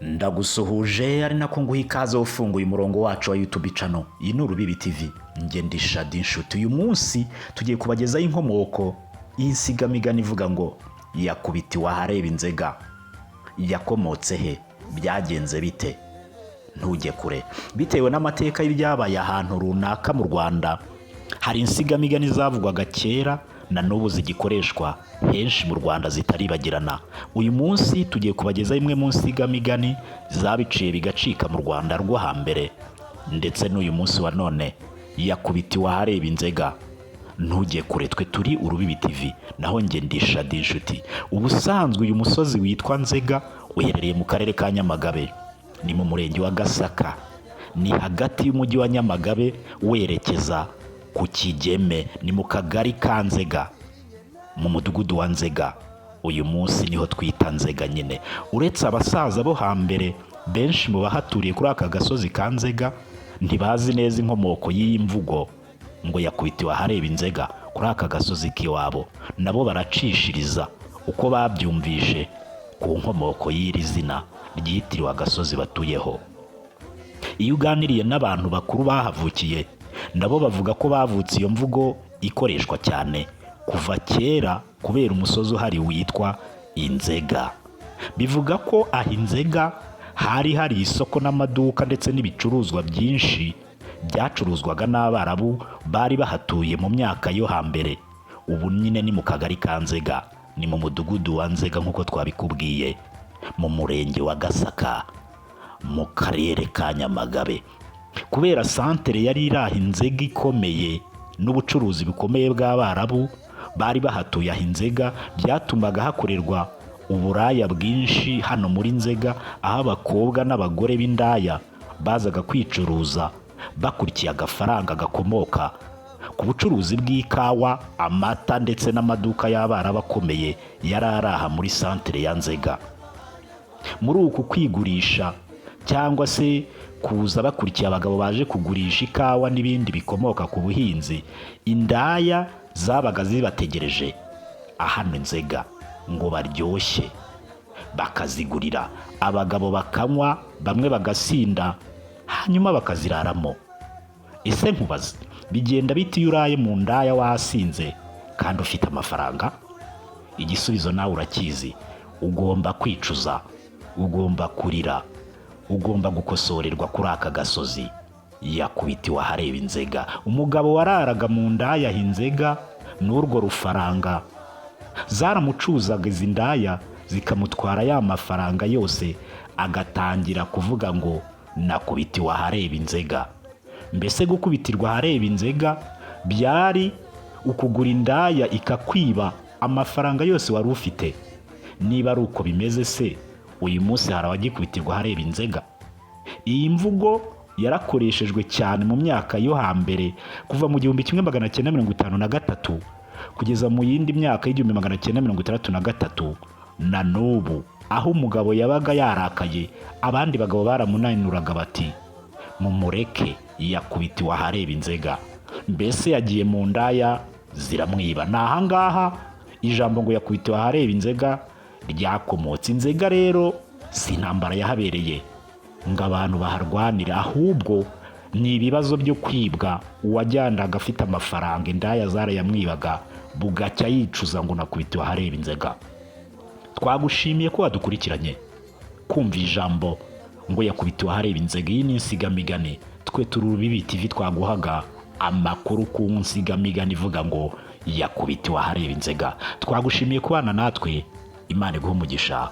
Ndagusuhuje ari nako nguha ikaze ufunguye umurongo wacu wa YouTube channel. Iyi ni Urubibi TV. Njye ndi Shadi Nshuti. Uyu munsi tugiye kubagezaho inkomoko y'insigamigani ivuga ngo yakubitiwe ahareba inzega. Yakomotse he? Byagenze bite? Ntujye kure. Bitewe n'amateka y'ibyabaye ahantu runaka mu Rwanda, hari insigamigani zavugwaga kera na n'ubu zigikoreshwa henshi mu Rwanda zitaribagirana. Uyu munsi tugiye kubagezaho imwe mu nsigamigani zabiciye bigacika mu Rwanda rwo hambere ndetse n'uyu munsi wa none, yakubitiwe ahareba inzega. Ntujye kure, twe turi Urubibi TV, naho njye ndi Shadi Inshuti. Ubusanzwe uyu musozi witwa Nzega uherereye mu karere ka Nyamagabe, ni mu murenge wa Gasaka, ni hagati y'umujyi wa Nyamagabe werekeza ku Kigeme, ni mu kagari ka Nzega, mu mudugudu wa Nzega. Uyu munsi niho twita Nzega nyine. Uretse abasaza bo hambere, benshi mu bahaturiye kuri aka gasozi ka Nzega ntibazi neza inkomoko y'iyi mvugo ngo yakubitiwe ahareba inzega kuri aka gasozi k'iwabo. Nabo baracishiriza uko babyumvishe ku nkomoko y'iri zina ryitiriwe agasozi batuyeho. Iyo uganiriye n'abantu bakuru bahavukiye, nabo bavuga ko bavutse iyo mvugo ikoreshwa cyane kuva kera kubera umusozi uhari witwa Inzega. Bivuga ko aho Inzega hari hari isoko n'amaduka ndetse n'ibicuruzwa byinshi byacuruzwaga n'Abarabu bari bahatuye mu myaka yo hambere. Ubu nyine ni mu kagari ka Nzega, ni mu mudugudu wa Nzega nk'uko twabikubwiye, mu murenge wa Gasaka, mu karere ka Nyamagabe. Kubera santere yari iri aho Inzega ikomeye n'ubucuruzi bukomeye bw'Abarabu bari bahatuye aho Inzega, byatumaga hakorerwa uburaya bwinshi hano muri Nzega, aho abakobwa n'abagore b'indaya bazaga kwicuruza bakurikiye agafaranga gakomoka ku bucuruzi bw'ikawa, amata ndetse n'amaduka y'Abarabu akomeye yari ari aha muri santere ya Nzega. Muri uku kwigurisha cyangwa se kuza bakurikiye abagabo baje kugurisha ikawa n'ibindi bikomoka ku buhinzi, indaya zabaga zibategereje ahano Nzega ngo baryoshye, bakazigurira, abagabo bakanywa, bamwe bagasinda, hanyuma bakaziraramo. Ese nkubaze, bigenda bite iyo uraye mu ndaya wasinze kandi ufite amafaranga? Igisubizo nawe urakizi: ugomba kwicuza, ugomba kurira, ugomba gukosorerwa kuri aka gasozi yakubitiwe ahareba inzega. Umugabo wararaga mu ndaya inzega n'urwo rufaranga, zaramucuzaga izi ndaya, zikamutwara ya mafaranga yose, agatangira kuvuga ngo nakubitiwe ahareba inzega. Mbese gukubitirwa ahareba inzega byari ukugura indaya ikakwiba amafaranga yose wari ufite. Niba ari uko bimeze se, uyu munsi hari abagikubitirwa ahareba inzega? Iyi mvugo yarakoreshejwe cyane mu myaka yo hambere, kuva mu 1953 kugeza mu yindi myaka y'1963 na n'ubu, aho umugabo yabaga yarakaye, abandi bagabo baramunanuraga bati mumureke, yakubitiwe ahareba inzega, mbese yagiye mu ndaya ziramwiba. Ni ahangaha ijambo ngo yakubitiwe ahareba inzega ryakomotse. Inzega rero si intambara yahabereye ngo abantu baharwanire, ahubwo ni ibibazo byo kwibwa. Uwajyanaga afite amafaranga, indaya zarayamwibaga, bugacya yicuza ngo nakubitiwe ahareba inzega. Twagushimiye ko wadukurikiranye kumva ijambo ngo yakubitiwe ahareba inzega. Iyi ni insigamigani. Twe turi Urubibi TV, twaguhaga amakuru ku nsigamigani ivuga ngo yakubitiwe ahareba inzega. Twagushimiye kubana natwe. Imana iguhe umugisha.